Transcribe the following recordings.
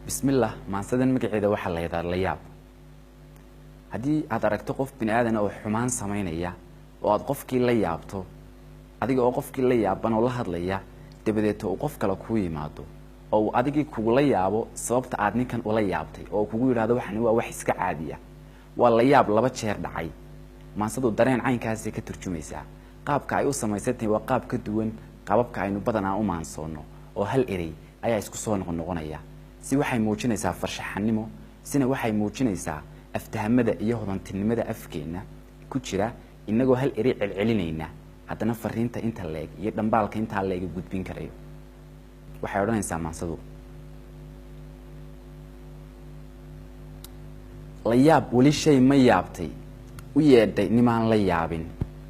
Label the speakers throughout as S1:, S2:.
S1: Bismillah. Maansadan magaceeda waxaa la yidhaha La Yaab. Haddii aad aragto qof bini aadana oo xumaan samaynaya oo aad qofkii la yaabto, adiga oo qofkii la yaaban oo la hadlaya, dabadeeto uu qof kale kuu yimaado oo uu adigii kugula yaabo sababta aad ninkan ula yaabtay oo kugu yidhahdo waxani waa wax iska caadiya, waa la yaab laba jeer dhacay. Maansadu dareen caynkaasay ka turjumaysaa. Qaabka ay u samaysantahay waa qaab ka duwan qaababka aynu badanaa u maansoono, oo hal erey ayaa isku soo noqnoqonaya. Si waxay muujinaysaa farshaxanimo, sina waxay muujinaysaa aftahamada iyo hodantinimada afkeenna ku jira, inagoo hal erey celcelinayna haddana fariinta inta leeg iyo dhambaalka intaa leega gudbin karayo. Waxay odhanaysaa maansadu: La yaab weli shay ma yaabtay, u yeedhay nimaan la yaabin.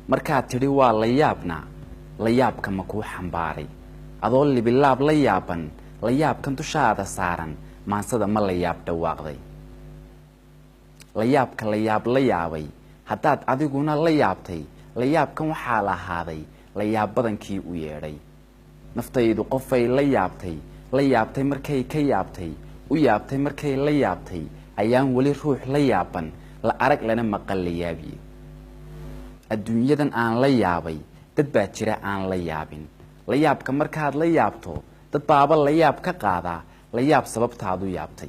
S1: Markaad tidhi waa la yaabna, la yaabka ma kuu xambaaray? Adoo libilaab la yaaban la yaabkan dushaada saaran, maansada ma la yaab dhawaaqday? La yaabka la yaab la yaabay haddaad adiguna la yaabtay, la yaabkan waxaa lahaaday la yaab badankii u yeedhay. Naftaydu qofay la yaabtay, la yaabtay markay ka yaabtay, u yaabtay markay la yaabtay, ayaan weli ruux la yaaban la arag lana maqal la yaabiye. Adduunyadan aan la yaabay dad baa jira aan la yaabin. La yaabka markaad la yaabto dad baaba la yaab ka qaadaa la yaab sababtaadu yaabtay.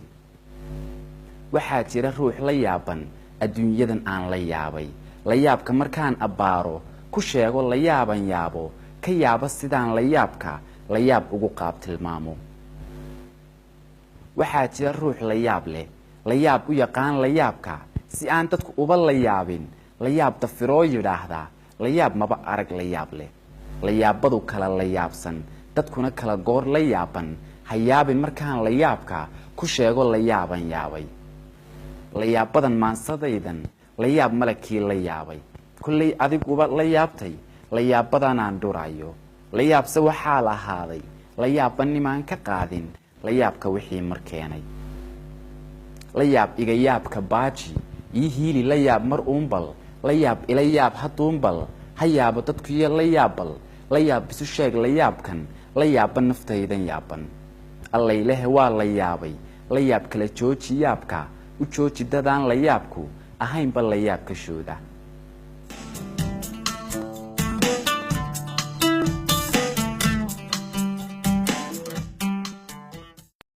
S1: Waxaa jira ruux la yaaban adduunyadan aan la yaabay. La yaabka markaan abbaaro ku sheego la yaaban yaabo, ka yaaba sidaan la yaabka la yaab ugu qaab tilmaamo. Waxaa jira ruux la yaab leh, la yaab u yaqaan la yaabka, si aan dadku uba la yaabin la yaab dafiroo yidhaahdaa la yaab maba arag la yaab leh. La yaabadu kala la yaabsan, dadkuna kala goor la yaaban. Ha yaabin markaan la yaabka ku sheego la yaaban yaabay. La yaabbadan maansadaydan la yaab malagkii la yaabay. Kollay adiguba la yaabtay la yaabbadanaan dhurayo. La yaabse waxaa lahaaday la yaabba nimaan ka qaadin la yaabka wixii mar keenay. La yaab iga yaabka baaji ii hiili, la yaab mar uunbal, la yaab ila yaab hadduunbal, ha yaabo dadkuyo la yaabbal, la yaab isu sheeg la yaabkan la yaabba naftaydan yaaban. Allaylehe waa la yaabay. La yaab kala jooji yaabka, u jooji dadaan la yaabku ahaynba la yaabka shooda.